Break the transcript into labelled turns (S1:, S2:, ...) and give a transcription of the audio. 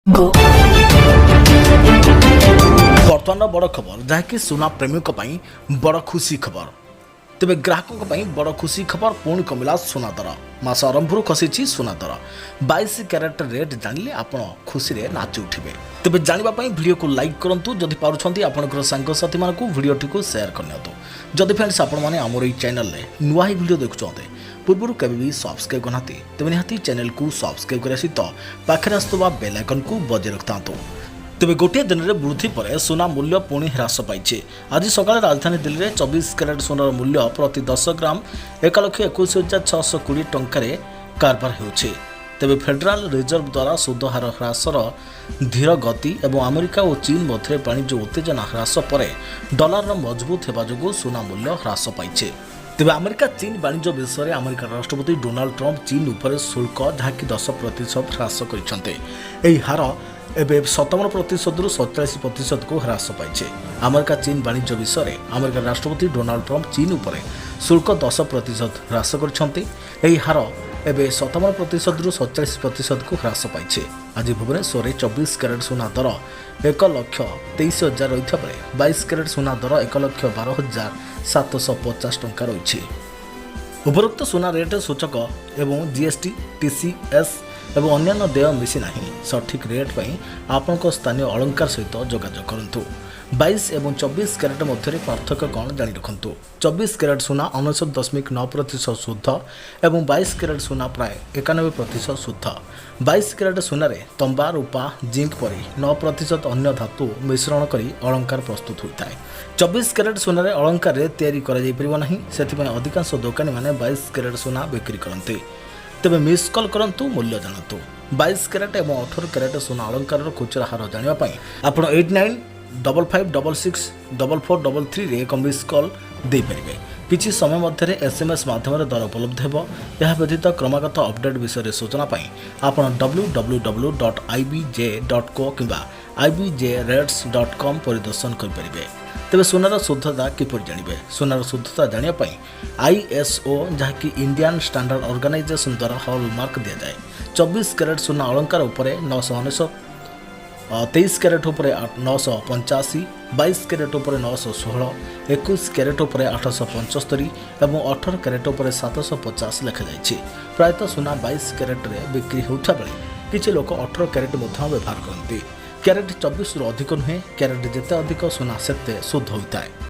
S1: Go.
S2: ବର୍ତ୍ତମାନର ବଡ଼ ଖବର, ଯାହାକି ସୁନା ପ୍ରେମୀଙ୍କ ପାଇଁ ବଡ଼ ଖୁସି ଖବର। ତେବେ ଗ୍ରାହକଙ୍କ ପାଇଁ ବଡ଼ ଖୁସି ଖବର, ପୁଣି କମିଲା ସୁନା ଦର। ମାସ ଆରମ୍ଭରୁ ଖସିଛି ସୁନା ଦର। 22 କ୍ୟାରେଟ୍ ରେଟ୍ ଜାଣିଲେ ଆପଣ ଖୁସିରେ ନାଚି ଉଠିବେ। ତେବେ ଜାଣିବା ପାଇଁ ଭିଡ଼ିଓକୁ ଲାଇକ୍ କରନ୍ତୁ। ଯଦି ପାରୁଛନ୍ତି, ଆପଣଙ୍କର ସାଙ୍ଗସାଥିମାନଙ୍କୁ ଭିଡ଼ିଓଟିକୁ ସେୟାର କରିନିଅନ୍ତୁ। ଯଦି ଫ୍ରେଣ୍ଡସ୍, ଆପଣମାନେ ଆମର ଏଇ ଚ୍ୟାନେଲରେ ନୂଆ ହିଁ ଭିଡ଼ିଓ ଦେଖୁଛନ୍ତି, ପୂର୍ବରୁ କେବେ ବି ସବସ୍କ୍ରାଇବ୍ କରିନାହାନ୍ତି, ତେବେ ନିହାତି ଚ୍ୟାନେଲକୁ ସବସ୍କ୍ରାଇବ୍ କରିବା ସହିତ ପାଖରେ ଆସୁଥିବା ବେଲ୍ ଆଇକନ୍କୁ ବଜାଇ ରଖିଥାନ୍ତୁ। ତେବେ ଗୋଟିଏ ଦିନରେ ବୃଦ୍ଧି ପରେ ସୁନା ମୂଲ୍ୟ ପୁଣି ହ୍ରାସ ପାଇଛି। ଆଜି ସକାଳେ ରାଜଧାନୀ ଦିଲ୍ଲୀରେ 24 କ୍ୟାରେଟ୍ ସୁନାର ମୂଲ୍ୟ ପ୍ରତି 10 ଗ୍ରାମ 1,21,620 ଟଙ୍କାରେ କାରବାର ହେଉଛି। ତେବେ ଫେଡେରାଲ ରିଜର୍ଭ ଦ୍ୱାରା ସୁଧ ହାର ହ୍ରାସର ଧୀର ଗତି ଏବଂ ଆମେରିକା ଓ ଚୀନ ମଧ୍ୟରେ ବାଣିଜ୍ୟ ଉତ୍ତେଜନା ହ୍ରାସ ପରେ ଡଲାରର ମଜବୁତ ହେବା ଯୋଗୁଁ ସୁନା ମୂଲ୍ୟ ହ୍ରାସ ପାଇଛି। ତେବେ ଆମେରିକା ଚୀନ ବାଣିଜ୍ୟ ବିଷୟରେ ଆମେରିକାର ରାଷ୍ଟ୍ରପତି ଡୋନାଲ୍ଡ ଟ୍ରମ୍ପ ଚୀନ ଉପରେ ଶୁଳ୍କ, ଯାହାକି 10% ହ୍ରାସ କରିଛନ୍ତି। ଏହି ହାର ଏବେ 57 ପ୍ରତିଶତରୁ 47 ପ୍ରତିଶତକୁ ହ୍ରାସ ପାଇଛି। ଆମେରିକା ଚୀନ ବାଣିଜ୍ୟ ବିଷୟରେ ଆମେରିକାର ରାଷ୍ଟ୍ରପତି ଡୋନାଲ୍ଡ ଟ୍ରମ୍ପ ଚୀନ ଉପରେ ଶୁଳ୍କ 10% ହ୍ରାସ କରିଛନ୍ତି। ଏହି ହାର ଏବେ 57 ପ୍ରତିଶତରୁ 47 ପ୍ରତିଶତକୁ ହ୍ରାସ ପାଇଛି। ଆଜି ଭୁବନେଶ୍ୱରରେ 24 କ୍ୟାରେଟ୍ ସୁନା ଦର 1,23,000 ରହିଥିବା ବେଳେ 22 କ୍ୟାରେଟ୍ ସୁନା ଦର 1,12,750 ଟଙ୍କା ରହିଛି। ଉପରୋକ୍ତ ସୁନା ରେଟ୍ ସୂଚକ ଏବଂ ଜିଏସ୍ଟି, ଟିସିଏସ୍ ଏବଂ ଅନ୍ୟାନ୍ୟ ଦେୟ ମିଶି ନାହିଁ। ସଠିକ୍ ରେଟ୍ ପାଇଁ ଆପଣଙ୍କ ସ୍ଥାନୀୟ ଅଳଙ୍କାର ସହିତ ଯୋଗାଯୋଗ କରନ୍ତୁ। 22 ଏବଂ 24 କ୍ୟାରେଟ୍ ମଧ୍ୟରେ ପାର୍ଥକ୍ୟ କ'ଣ ଜାଣି ରଖନ୍ତୁ। 24 କ୍ୟାରେଟ୍ ସୁନା 99.9% ଶୁଦ୍ଧ ଏବଂ 22 କ୍ୟାରେଟ୍ ସୁନା ପ୍ରାୟ 91% ଶୁଦ୍ଧ। 22 କ୍ୟାରେଟ୍ ସୁନାରେ ତମ୍ବା, ରୂପା, ଜିଙ୍କ ପରି 9% ଅନ୍ୟ ଧାତୁ ମିଶ୍ରଣ କରି ଅଳଙ୍କାର ପ୍ରସ୍ତୁତ ହୋଇଥାଏ। 24 କ୍ୟାରେଟ୍ ସୁନାରେ ଅଳଙ୍କାରରେ ତିଆରି କରାଯାଇପାରିବ ନାହିଁ। ସେଥିପାଇଁ ଅଧିକାଂଶ ଦୋକାନୀମାନେ 22 କ୍ୟାରେଟ୍ ସୁନା ବିକ୍ରି କରନ୍ତି। ତେବେ ମିସ୍ କଲ୍ କରନ୍ତୁ, ମୂଲ୍ୟ ଜାଣନ୍ତୁ। 22 କ୍ୟାରେଟ୍ ଏବଂ 18 କ୍ୟାରେଟ୍ ସୁନା ଅଳଙ୍କାରର ଖୁଚୁରା ହାର ଜାଣିବା ପାଇଁ ଆପଣ 8955664433ରେ ଏକ ମିସ୍ କଲ୍ ଦେଇପାରିବେ। କିଛି ସମୟ ମଧ୍ୟରେ ଏସ୍ ଏମ୍ ଏସ୍ ମାଧ୍ୟମରେ ଦର ଉପଲବ୍ଧ ହେବ। ଏହା ବ୍ୟତୀତ କ୍ରମାଗତ ଅପଡେଟ୍ ବିଷୟରେ ସୂଚନା ପାଇଁ ଆପଣ www.ibj.co କିମ୍ବା ibjrates.com ପରିଦର୍ଶନ କରିପାରିବେ। ତେବେ ସୁନାର ଶୁଦ୍ଧତା କିପରି ଜାଣିବେ? ସୁନାର ଶୁଦ୍ଧତା ଜାଣିବା ପାଇଁ ଆଇଏସ୍ଓ, ଯାହାକି ଇଣ୍ଡିଆନ୍ ଷ୍ଟାଣ୍ଡାର୍ଡ ଅର୍ଗାନାଇଜେସନ୍ ଦ୍ୱାରା ହଲମାର୍କ ଦିଆଯାଏ। 24 କ୍ୟାରେଟ୍ ସୁନା ଅଳଙ୍କାର ଉପରେ 999, 23 କ୍ୟାରେଟ୍ ଉପରେ 985, 22 କ୍ୟାରେଟ୍ ଉପରେ 916, 21 କ୍ୟାରେଟ୍ ଉପରେ 875 ଏବଂ 18 କ୍ୟାରେଟ୍ ଉପରେ 750 ଲେଖାଯାଇଛି। ପ୍ରାୟତଃ ସୁନା 22 କ୍ୟାରେଟ୍ରେ ବିକ୍ରି ହେଉଥିବା ବେଳେ କିଛି ଲୋକ 18 କ୍ୟାରେଟ୍ ମଧ୍ୟ ବ୍ୟବହାର କରନ୍ତି। କ୍ୟାରେଟ୍ 24ରୁ ଅଧିକ ନୁହେଁ। କ୍ୟାରେଟ୍ ଯେତେ ଅଧିକ, ସୁନା ସେତେ ଶୁଦ୍ଧ ହୋଇଥାଏ।